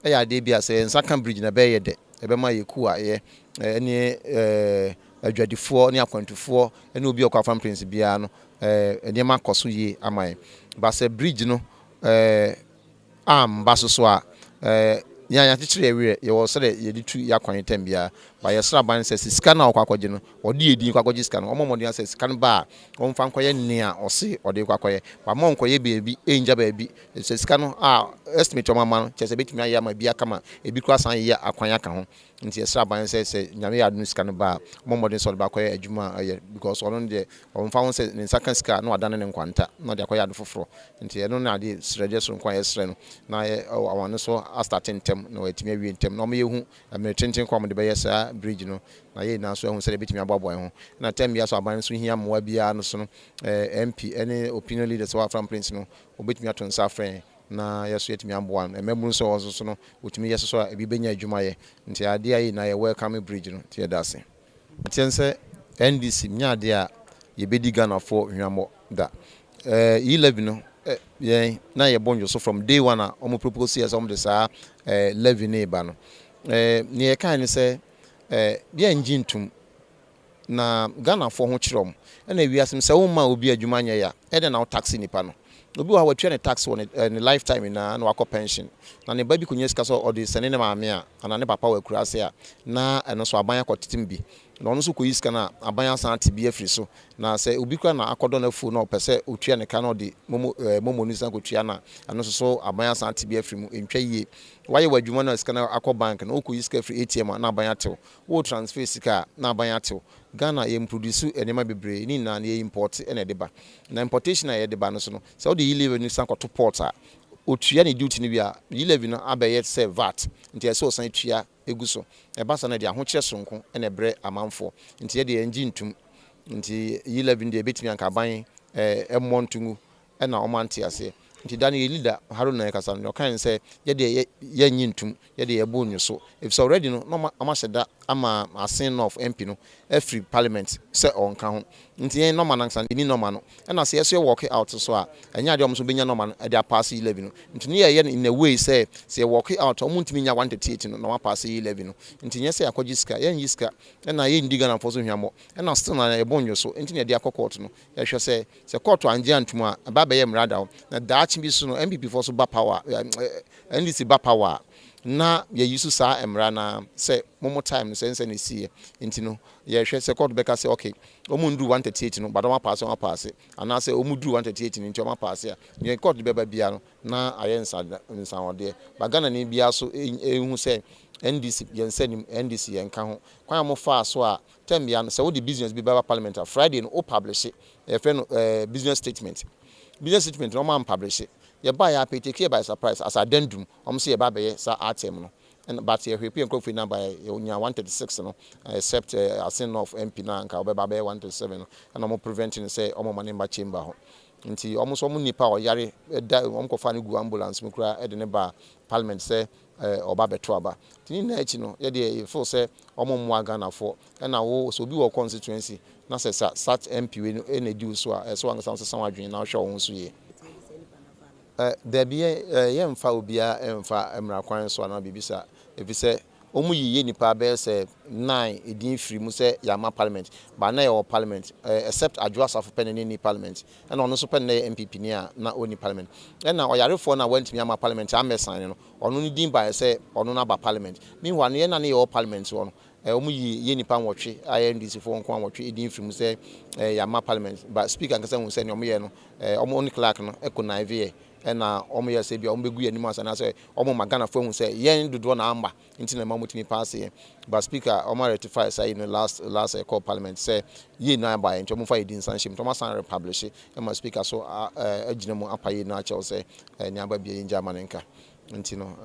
Ɛyɛ adeɛ bi a sɛ yɛn nsa ka bridge na ɛbɛyɛ dɛ, ɛbɛma yɛ ku a yɛ ɛne adwadifoɔ ne akwantufoɔ ne obi a ɔkɔ Afram Plains biara no, nneɛma akɔ so yie ama yɛn. Ba sɛ bridge no amba so so a, yɛn yɛakyekyere yɛ werɛ, yɛwɔ sɛdeɛ yɛde tu yɛ akwan tɛm biara. Ba yɛsrɛ aban sɛ sika no a ɔkɔ akɔgye no, ɔde yɛ din kɔ akɔgye sika no, ɔmmɔ mmɔden sɛ sika no ba a, ɔmfa nkɔyɛ nea ɔse ɔde kɔ akɔyɛ. Wama ɔnkɔyɛ baabi, ɛngya baabi sɛ sika no a estimate ɔmo ama no kyerɛ sɛ ɛbɛtumi ayɛ ama bi aka ebi koraa san yɛ akwan aka ho. Nti yɛsrɛ aban sɛ Nyame yɛ adom, sika no ba a, ɔmmɔ mmɔden sɛ ɔde bakɔyɛ adwuma a ɛyɛ, because ɔno deɛ, ɔmfa ho sɛ ne nsa ka sika na wadane ne nkwanta na ɔde akɔyɛ ade foforɔ. Nti ɛno ne adeɛ srɛdeɛ soronko a yɛsrɛ no na ɔwɔ no so astart ntɛm na wɔatumi awie ntɛm na ɔmo yɛhu mmerɛ tenten kɔ a ɔmode bɛyɛ saa bridge no, na yɛn nyinaa nso ahu sɛdeɛ ɛbɛtumi aboaboa yɛn ho. Na tɛm biara so aban nso hia mmoa biara no so no, MP ne opinion leaders wɔ Afram Plains no, wɔbɛtumi ato nsa afrɛ yɛn na yɛso yɛtumi aboa no. Mmabunu nso wɔ so no, wɔtumi yɛ so a ebi bɛnya adwuma yɛ. Nti adeɛ a yɛ nyinaa yɛ welcome bridge no, nti yɛda ase. Kyɛn sɛ NDC nyɛ adeɛ a yɛbɛdi Ghanafoɔ hwammɔ da. E-levy no, yɛn na yɛbɔ ndwo so from day one a wɔn propose yɛ sɛ wɔn de saa levy no ba no. Nea yɛkae ne sɛ yɛngye ntom na Ghanafoɔ ho kyerɛ wɔn. Ɛna ewiase sɛ wɔn obi adwuma nyɛ ya, ɛdɛn na wo tax nipa no? Obi wɔ ha, watua ne tax wɔ ne lifetime nyinaa na wakɔ pension, na ne ba bi kɔnya sika sɛ ɔde sɛne ne maame a anaa ne papa wɔ akura ase a, na ɛno nso aban akɔtete mu bi, na ɔno nso kɔyi sika no a, aban asan ate bi afiri so. Na sɛ obi kora na akɔdɔ n'afuo na ɔpɛ sɛ otua ne ka na ɔde momo momo no san kɔtua no a, ɛno nso so aban asan ate bi afiri mu. Ntwa yie. Wayɛ wɔ adwuma no a, sika no akɔ bank na wokɔyi sika afiri ATM a, na aban atew wo. Transfer sika a, na aban atew. Ghana yɛ produce nneɛma bebree ne nyinaa no yɛ import ɛna ɛde ba. Na importation a yɛde ba no so no, sɛ wode e-levy no san kɔto port a, otua ne duty no bi a, e-levy no abɛyɛ sɛ VAT, nti ɛsɛ ɔsan tua egu so. Ɛba sa no deɛ, ahokyerɛ sonko ɛna ɛbrɛ amanfoɔ. Nti yɛde yɛn ntum. Nti e-levy no deɛ, ebɛtumi anka aban ɛmmɔ ntongu ɛna ɔmo ante aseɛ. Nti da no yɛ leader Haruna kasa no, ɔkan sɛ yɛde yɛnyi ntum, yɛde yɛbɔ onyo so, efisɛ already no na ɔmo ahyɛ da ama Assin North MP no afiri parliament sɛ ɔnka ho. Nti yɛn nɔɔma nankasa ɛni nɔɔma no, ɛna sɛ yɛso yɛ walk out so a, ɛnyɛ adeɛ ɔmo nso bɛnya nɔɔma no ɛde apass e-levy no. Nti ne yɛyɛ no in a way sɛ yɛ walk out, ɔmo ntumi nya 138 no na wɔn apass e-levy no. Nti nyɛ sɛ yɛakɔgye sika, yɛnyi sika ɛna yɛndi Ghanafoɔ so hwamɔ, ɛna still na yɛbɔ onyo so. Nti na yɛde akɔ court no, yɛhwɛ sɛ court angye antum a, ɛba bɛyɛ mmara da hɔ. Na daakye bi so no, NPP foɔ so ba power, NDC ba power a, na yɛyi so saa mmara na sɛ momo time no sɛ nsɛ na ɛsiiɛ. Nti no yɛhwɛ sɛ court bɛka sɛ okay, ɔmo nduru 138 no, but ɔmo apass, ɔmo apass, anaasɛ ɔmo duru 138 no nti ɔmo apass a, yɛn court bɛba bia no na ayɛ nsanɔdeɛ. Ba Ghana ni biara so ehu sɛ NDC yɛn nsa nim, NDC yɛn ka ho kwan a mo faa so a, term bia no sɛ wode business bi bɛba parliament a, Friday no o publish, yɛfrɛ no business statement. Business statement no, ɔmo am publish. Yɛba yɛ apɛ take by surprise as addendum, ɔmo sɛ yɛba abɛyɛ saa item no ɛna, but yɛhwɛ pii nkurɔfoɔ yi namba, yɛnya 136 no, except Assin North MP na nka ɔbɛba abɛyɛ 137 no, ɛna ɔmo prevent no sɛ ɔmo ma ne mba chamber hɔ. Nti ɔmo nso ɔmo nipa a ɔyare ɛda, ɔmo kɔfa no gu ambulance mu koraa ɛde ne ba parliament sɛ ɔba bɛto aba. Nti ne nyinaa akyi no, yɛdeɛ yɛfeel sɛ ɔmo mmoa Ghanafoɔ. Ɛna wo sɛ obi wɔ constituency na sɛ sa sat MP wei no ɛna edi wo so a, ɛsɛ wankasa sesa wadwene na ɔhwɛ wɔn so yie. Dabi, yɛmfa obiara ɛmfa mmara kwan so anaa biribi saa, ɛfiri sɛ wɔn yi yɛ nipa bɛyɛ sɛ nine edin firi mu sɛ yɛama parliament ba na yɛwɔ parliament, except Adwo Asafo pɛ na ne ni parliament, ɛna ɔno nso pɛ na yɛ NPP ni a na ɔni parliament. Ɛna ɔyarefoɔ no a wantumi ama parliament amɛsan no, ɔno ne din baeɛ sɛ ɔno no aba parliament. Meanwhile no, yɛn na ne yɛwɔ parliament hɔ no, wɔn yi yɛ nipa 8 a yɛ NDC foɔ nko a 8 edin firi mu sɛ yɛama parliament. But speaker nkasa hu sɛ nea wɔn yɛ no, wɔn ne clerk no ɛkɔ naive yɛ, ɛna wɔn yɛ sɛ bi a wɔn bɛgu yɛn anim ase anaasɛ wɔn ma Ghanafoɔ hu sɛ yɛn dodoɔ na amba nti na ɛma wɔn tumi pass yɛn. But speaker wɔn rectify saa yi no last last ɛkɔ parliament sɛ yie nan ba yɛn, nti wɔn fa yɛ di nsan hyɛ mu, nti wɔn asan republish ɛma speaker so agyina mu apa yie nan akyɛw sɛ nea aba bia yɛn gya ama ne nka. Nti no.